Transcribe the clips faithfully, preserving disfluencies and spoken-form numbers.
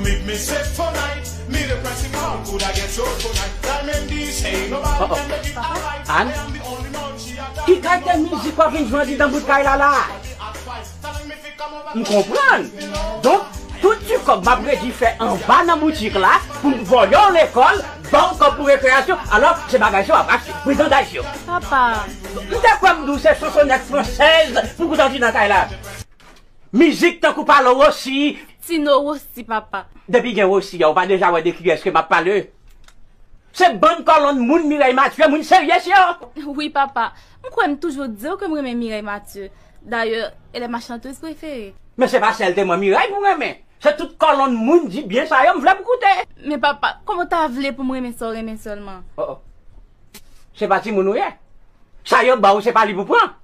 Make me set for night. Me the principal, could I get your tonight? Diamond D say nobody can make it alright. Ann? I am the only man she a ki kalite mizik w ap vin jwe andidan bout kay la la? M konprann. Donk, tout ti kòb m ap redi fè anba nan boutik la pou m voye w lekòl, ba w kòb pou rekreyasyon, alò se bagay sa w ap achte, prizandaj yo. Papa. M te kwè m di w se chansonèt fransèz pou kout andidan kay la. Mizik tankou Palo Rossi. Tino Rossi, papa. Depi gen Rossi a, ou pa deja wè de kiyès ke m ap pale? Se bann kòlonn moun Mireille Mathieu, moun serye yo. Wi, papa. M kwè m toujou di w ke m renmen Mireille Mathieu. Dayè, elle est ma chanteuse préférée. Men se pa sèlteman Mireille pou renmen. Se tout kòlonn moun di byen sa yo m vle pou koute. Men papa, kòman w ta vle pou m renmen sa w renmen sèlman? Oh, oh. Se pa timoun ou ye. Sa yo ba w, se pa li pou pran.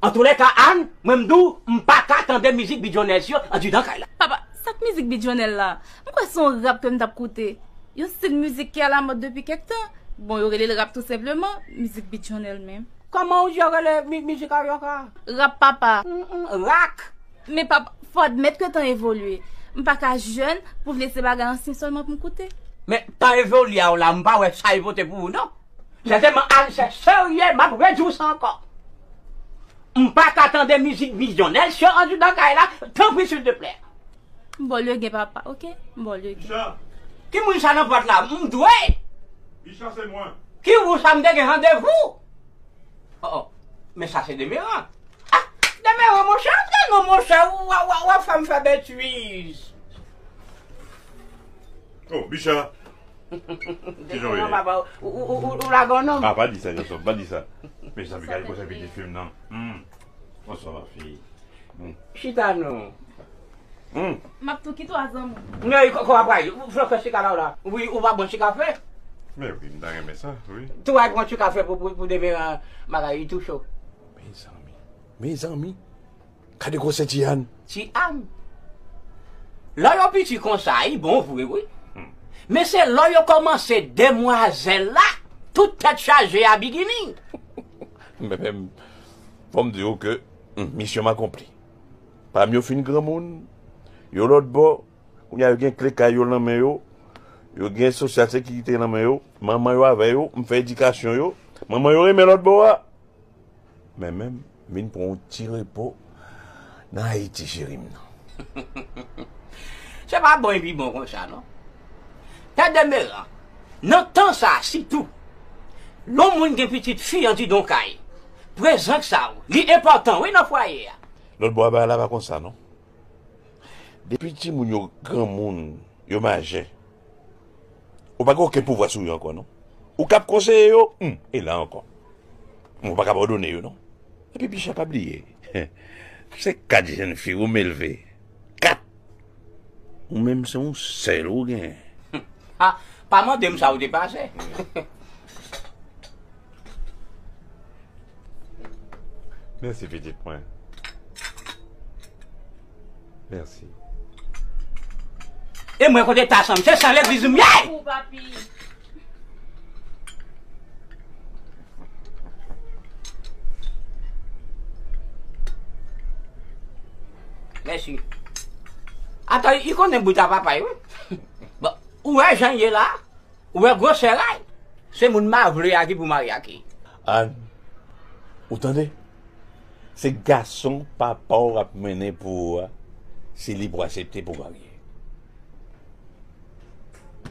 Antoulèka, Ann, mwen m di w, m pa ka tande mizik Bidjonèl yo andidan kay la. Papa, sa k mizik Bidjonèl la? M kwè se yon rap ke m t ap koute. Yon stil mizik ki alamòd depi kèk tan. Bon, yo rele l rap tou senpleman, mizik Bidjonèl menm. Kòman w di yo rele mi-, mizik a yo ka? Rap, papa. Mm, mm, rak. Men papa, fò admèt ke tan evolye. M pa ka jèn pou vle se bagay ansyen sèlman pou m koute. Men tan evolye a w la, m pa wè sa l pote pou ou non. Sètènman, Ann, se serye, m ap redi w sa ankò. M pa ka tande mizik Bidjonèl yo andidan kay la, tanpri, silteplè. M ba w legen, papa, oke? M ba w legen. Bicha! Ki moun sa nan pòt la? M dwe! Bicha, se mwen. Ki ou sa m te gen randevou? Oh, oh. Men sa se Demeran. Ah, Demeran, monchè, antre non, monchè, w, w, w, w ap fè m fè betiz. Oh, Bicha. Kijan w ye? Demeran, papa, ou, ou, ou, ou, ou lage yon nonm. Ah, pa di sa, Jason, pa di sa. Mezanmi, gade konsèy pitit fi m nan. Hmm. Bonswa, ma fille. Hmm. Chita non. Hmm. M ap tou kite w a zanmi. Men, kò, kò w ap pral? Ou fè, fè chika la, w la. Wi, ou pa bon chika fè? Men wi, m ta renmen sa, wi. Tou al pran chika fè pou, pou, pou Demeran bagay, li tou cho. Mezanmi. Mezanmi. Gade gwosè Ti Ann. Ti Ann. Lè yo piti konsa, li bon vre, wi. Hmm. Men se lè yo kòmanse demwazèl la, tout tèt chaje a bigini. Men, men, fò m di w ke, hmm, misyon m akonpli. Pam yo fin granmoun, yo lòt bò, kounye a yo gen kle kay yo nan men yo, yo gen sosyal sekirite nan men yo, manman yo avè yo, m fè edikasyon yo, manman yo renmen lòt bò a. Men menm, vin pran yon ti repo nan Ayiti, cheri m nan. Se pa bon epi bon konsa, non. Pè Demeran, nan tan sa a sitou, lè yon moun gen pitit fi andidan kay, prezans sa a, li enpòtan, wi, nan fwaye a. Lòt bò a bagay la pa konsa, non. Depi timoun yo granmoun, yo majè, ou pa gen okenn pouvwa sou yo ankò, non. Ou kab konseye yo, hmm, e la ankò. Ou pa kab òdone yo, non. Epi Bicha, pa bliye, se kat jèn fi ou m elve. Kat! Ou menm se yon sèl ou genyen. Ah, pa mande m sa ou te pase. Mèsi, pitit mwen. Mèsi. E mwen kote tas an m, se san legliz m ye! Ou, papi. Mèsi. Ata, li konnen bout a papa, wi. Bon, ou wè jan l ye la? Ou wè gwosè ray? Se moun m pa vle a ki pou marye ak li. Ann, ou tande? Se gason papa w ap mennen pou ou a, se li pou aksepte pou marye.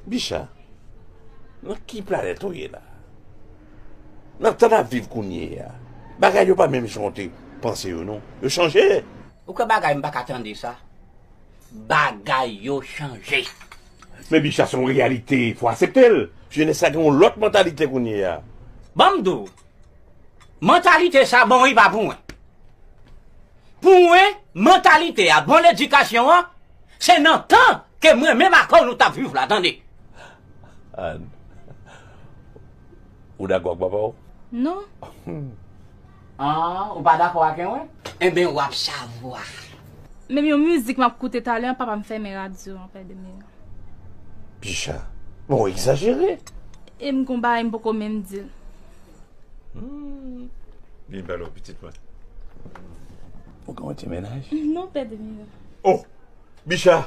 Bicha, nan ki planèt ou ye la? Nan tan n ap viv kounye a, bagay yo pa menm jan w te panse yo, non. Yo chanje. Ou kwè bagay m pa ka tande sa? Bagay yo chanje. Men Bicha, se yon reyalite, fò aksepte l. Jenès la gen yon lòt mantalite kounye a. Ban m di w, mantalite sa bon, li pa pou mwen. Pou mwen, mantalite a, bon ledikasyon an, se nan tan ke mwen menm ak ou nou t ap viv la, tande. Ann, ou dakò ak papa w? Non. Ah, ou pa dakò ak mwen? Enben, w ap savwa. Menm yon mizik m ap koute talè an, papa m fèmen radyo an, pè Demeran. Bicha, bon, w egzajere. E m gon bagay m poko menm di l. Hmm. Vin pale w, pitit mwen. Ou gen yon ti mennaj? Non, pè Demeran. Oh! Bicha,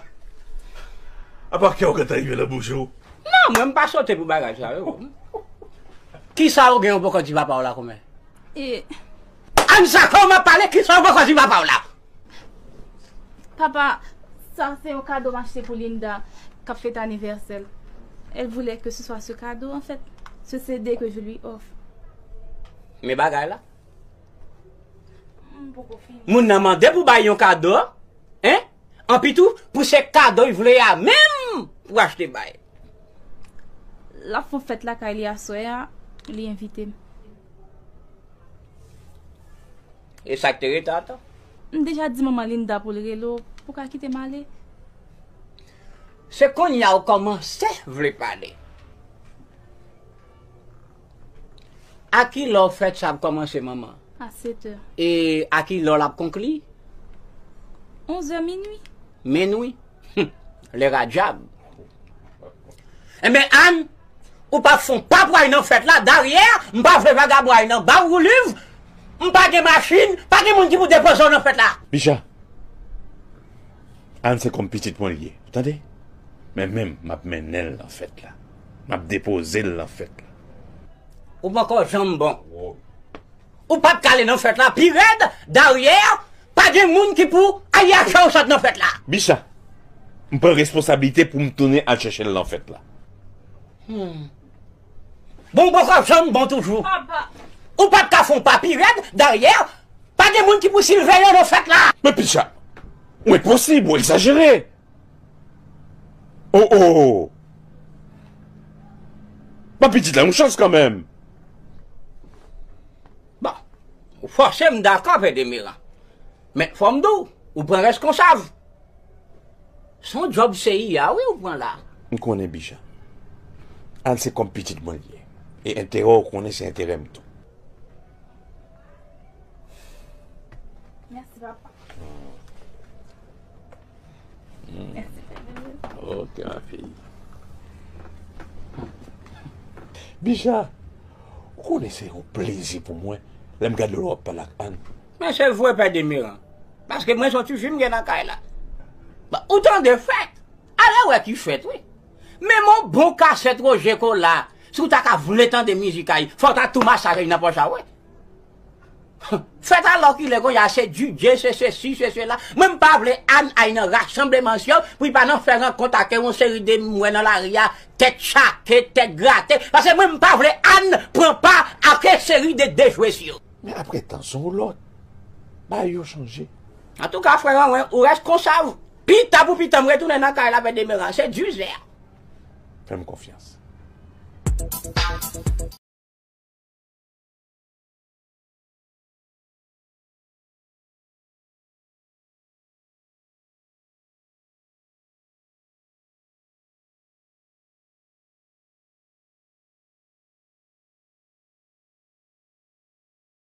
apa kè w gentan rive nan bouch ou? Non, mwen m pa sote pou bagay sa yo. Kisa ou gen ou poko di papa w la kòmè? E Ann sa kòman pale, kisa ou poko di papa w la? Papa, sa se yon kado m achte pou Linda k ap fete anivèsè l. Elle voulait que ce soit ce cadeau, en fait, ce C D que je lui offre. Men bagay la. M poko fini. Moun nan mande pou bay yon kado, en? Anpi tou, pou se kado l vle a menm pou achte bay. L ap fè yon fèt lakay li aswè a, li envite m. E sa k te rete ankò? M deja di manman Linda pou l rele w, pou w ka kite m ale. Se kounye a w kòmanse vle pale. A ki lè w fèt sa ap kòmanse, manman? A sèt è. E a ki lè w l ap konkli? Onz è, minui. Minui? Hum, lè radyab. Enben, Ann, ou p ap fè yon pa pway nan fèt la, daryè, m pa vle vagabon al nan ba w liv, m pa gen machin, pa gen moun ki pou depoze w nan fèt la. Bicha, Ann se kòm pitit mwen l ye, ou tande? Men menm, m ap mennen l nan fèt la. M ap depoze l nan fèt la. Ou poko janm bon. Ou p ap ka ale nan fèt la, pi rèd, daryè, pa gen moun ki pou al achte w sot nan fèt la. Bicha, m pran responsablite pou m tounen al chèche l nan fèt la. Hmm. Bon, ou poko janm bon toujou. Papa. Ou p ap ka fè yon pa pi rèd, daryè, pa gen moun ki pou siveye w nan fèt la. Men Bicha, ou enposib, ou egzajere. Oh, oh, oh. Ban pitit la yon chans kanmenm. Bon, ou fòse m dakò, Pè Demeran. Men fò m di w, ou pran reskonsav. Se yon djòb C I A, wi, ou pran la. M konnen, Bicha. Ann se kòm pitit mwen l ye. E enterè w, ou konnen se enterè m tou. Mèsi, papa. Mèsi, papa. Ok, ma fille. Bicha, ou konnen se yon plezi pou mwen lè m gade lè w ap pale ak Ann. Men se vre, Pè Demeran. Paske mwen se yon ti fi m gen nan kay la. Bon, ou tande fèt. Ale wè ki fèt, wi. Men yon bon kasèt Roger Colas, si w ta ka vle tande mizik a, fò w ta tou masak nan pòch a, wi. Fèt alòkile kounye a se D J, se sesi, se sela. Mwen m pa vle Ann al nan rasanbleman sa yo, pou li pa nan fè rankont ak yon seri de m wè nan lari a, tèt chake, tèt grate. Paske mwen m pa vle Ann pran pa ak yon seri de dejwe sa yo. Men apre tan se yon lòt. Bagay yo chanje. Antouka, frè Anwen, ou reskonsav. Pita pou pita, m retounen nan kay la, Pè Demeran. Se dizè. Fè m konfyans.